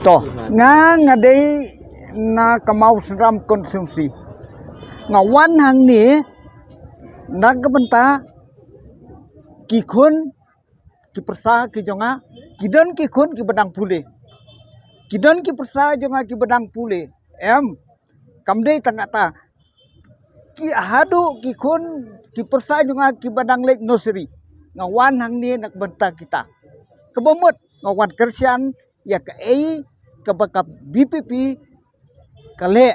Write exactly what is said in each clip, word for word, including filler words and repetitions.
To, nga nga dei na ka Mawsynram constituency. Nga wan hangne na ka bynta ki khun ki pyrsa ki jong nga, ki don ki khun ki ba dang pule. Ki don ki pyrsa jong nga ki ba dang pule. Em, kam dei tang kata. Ki haduh ki khun ki pyrsa jong nga ki ba dang leit nursery. Nga wan hangne na ka bynta kita. Kaba mut nga wan kyrshan ïa kaei kaba ka B P P ka leh,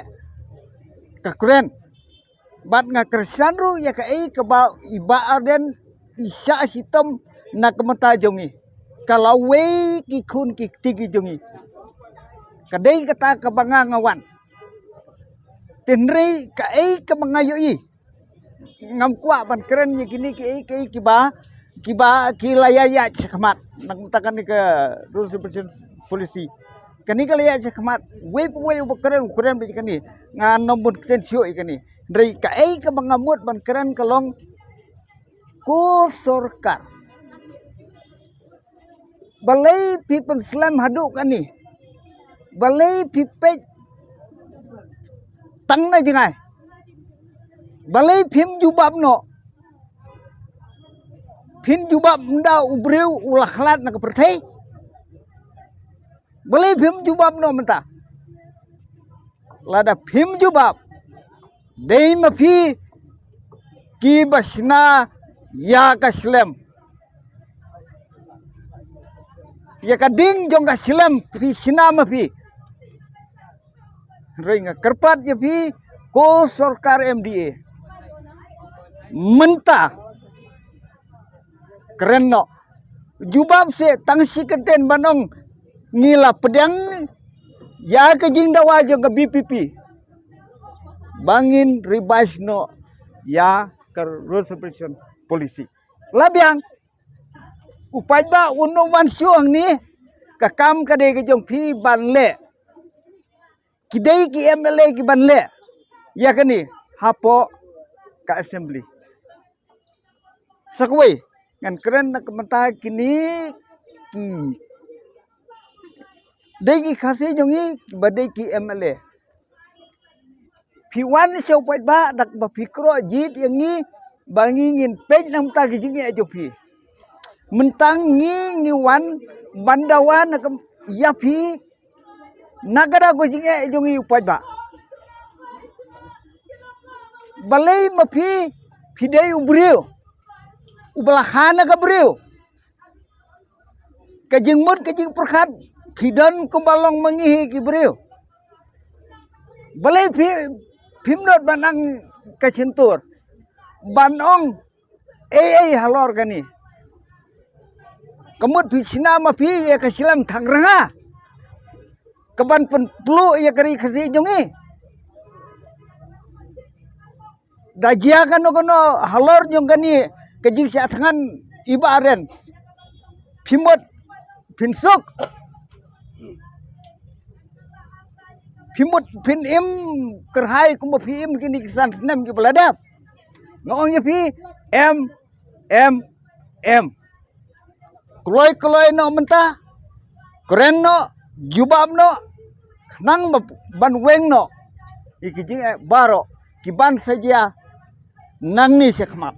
ka kren. Bad nga kyrshan ruh ïa kaei kaba i Bah Ardent i shah shitom na ka bynta jong ngi. Ka lawei ki khun ki kti ki jong ngi. Ka dei kata kaba nga nga wan. Hynrei kaei kaba nga ïohi, ngam kwah ban kren ïa kine kiei kiei kiba, kiba ki la ïaid shakhmat. Na ka bynta kane ka rules and regulations policy. Kane ka la ïaid shakhmat. Wei pa wei uba kren, u kren beit ïa kane. Ngan ym bun kren shuh ïa kane. Hynrei kaei kaba nga mut ban kren ka long, ko sorkar, balei phi pynslem haduh kane? Balei phi peit tang na jngai? Balei phim jubab noh? Phin jubab ynda u briew u la khlad na ka pyrthei? Balei phim jubab noh mynta? Lada phim jubab, dei ma phi kiba shna ïa ka shlem. Ïa ka ding jong ka shlem phi shna ma phi. Hynrei nga kyrpad ïa phi, ko sorkar M D A, mynta kren noh. Jubab seh, tang shi kyntien ban ong ngi la pdiang ïa ka jingdawa jong ka B P P ba ngin revise noh ïa ka rules and regulations policy. La biang, u paidbah un ym wan shuh hangne. Ka kam ka dei ka jong phi ban leh. Ki dei ki M L A ki ban leh ïa kane hapoh ka assembly. Sa kawei, ngan kren na ka bynta kine ki dei ki Khasi jong ngi kiba dei ki M L A. Phi wan sha u paidbah da kaba phi kroh jied ïa ngi ba ngi ngin peit na ka bynta ki jingeh jong phi. Mynta ngi ngi wan ban dawa na ka ïa phi na ka daw ka jingeh jong ngi u paidbah. Balei ma phi, phi dei u briew uba la kha na ka briew. Ka jingmut ka jingpyrkhat phi don kumba long ma ngi hi ki briew. Balei phi, phim nud ban nang ka shyntur ban ong ei ei halor kane? Ka mut phi shna ma phi ïa ka shlem thang rnga kaban pynpluh ïa ka ri Khasi jong ngi. Da jia kano kano halor jong kane ka jingshah thngan i Bah Ardent, phi mut phin suk? Phi mut phin im kyrhai kumba phi im kine ki san snem kiba la dep? Nga ong ïa phi, em, em, em. Kloi kloi noh mynta, kren noh, jubab noh, khnang ba ban weng noh ïa ki jingeh baroh ki ban sa jia nangne shakhmat.